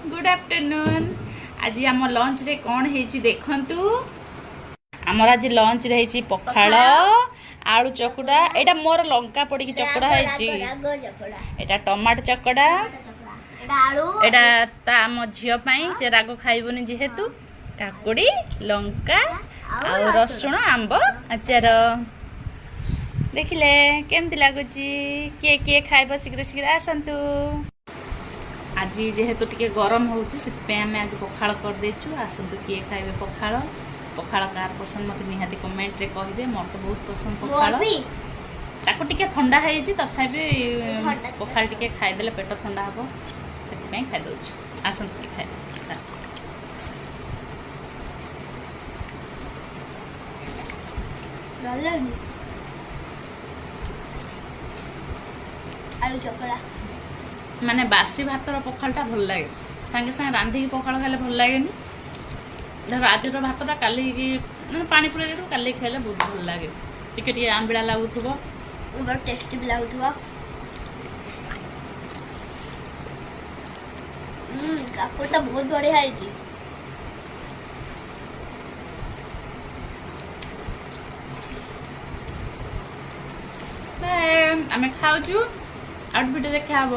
Good afternoon. ଆଜି ଆମ ଲଞ୍ଚରେ କ'ଣ ହେଇଛି ଦେଖନ୍ତୁ। ଆମର ଆଜି ଲଞ୍ଚରେ ହେଇଛି ପଖାଳ, ଆଳୁ ଚକୁଡ଼ା। ଏଇଟା ମୋର ଲଙ୍କା ପଡ଼ିକି ଚକୁଡ଼ା ହେଇଛି। ଏଇଟା ଟମାଟୋ ଚକଡ଼ା। ଏଇଟା ତା ଆମ ଝିଅ ପାଇଁ, ସେ ରାଗ ଖାଇବନି ଯେହେତୁ। କାକୁଡ଼ି, ଲଙ୍କା ଆଉ ରସୁଣ, ଆମ୍ବ ଆଚାର। ଦେଖିଲେ କେମିତି ଲାଗୁଛି? କିଏ କିଏ ଖାଇବ, ଶୀଘ୍ର ଶୀଘ୍ର ଆସନ୍ତୁ। ଆଜି ଯେହେତୁ ଟିକେ ଗରମ ହେଉଛି, ସେଥିପାଇଁ ଆମେ ଆଜି ପଖାଳ କରିଦେଇଛୁ। ଆସନ୍ତୁ, କିଏ ଖାଇବେ ପଖାଳ? ପଖାଳ କାହାର ପସନ୍ଦ, ମୋତେ ନିହାତି କମେଣ୍ଟରେ କହିବେ। ମୋର ତ ବହୁତ ପସନ୍ଦ ପଖାଳ। ତାକୁ ଟିକେ ଥଣ୍ଡା ହେଇଛି, ତଥାପି ପଖାଳ ଟିକେ ଖାଇଦେଲେ ପେଟ ଥଣ୍ଡା ହେବ, ସେଥିପାଇଁ ଖାଇଦେଉଛୁ। ଆସନ୍ତୁ, ଟିକେ ଖାଇବେ। ଆଳୁ ଚକଡ଼ା। ମାନେ ବାସି ଭାତର ପଖାଳଟା ଭଲ ଲାଗେ। ସାଙ୍ଗେ ସାଙ୍ଗେ ରାନ୍ଧିକି ପଖାଳ ଖାଇଲେ ଭଲ ଲାଗେନି। ଧର ଆଜିର ଭାତଟା କାଲିକି ମାନେ ପାଣି ପୁରେଇ ଦେଇଥିବ, କାଲି ଖାଇଲେ ବହୁତ ଭଲ ଲାଗେ। ଟିକେ ଟିକେ ଆମ୍ବିଳା ଲାଗୁଥିବ, ବହୁତ ଟେଷ୍ଟି ବି ଲାଗୁଥିବ। କାକୁଡ଼ିଟା ବହୁତ ବଢିଆ ହେଇଛି। ଆମେ ଖାଉଛୁ, ଆଉ ଭିଡ଼ିଓ ଦେଖା ହବ।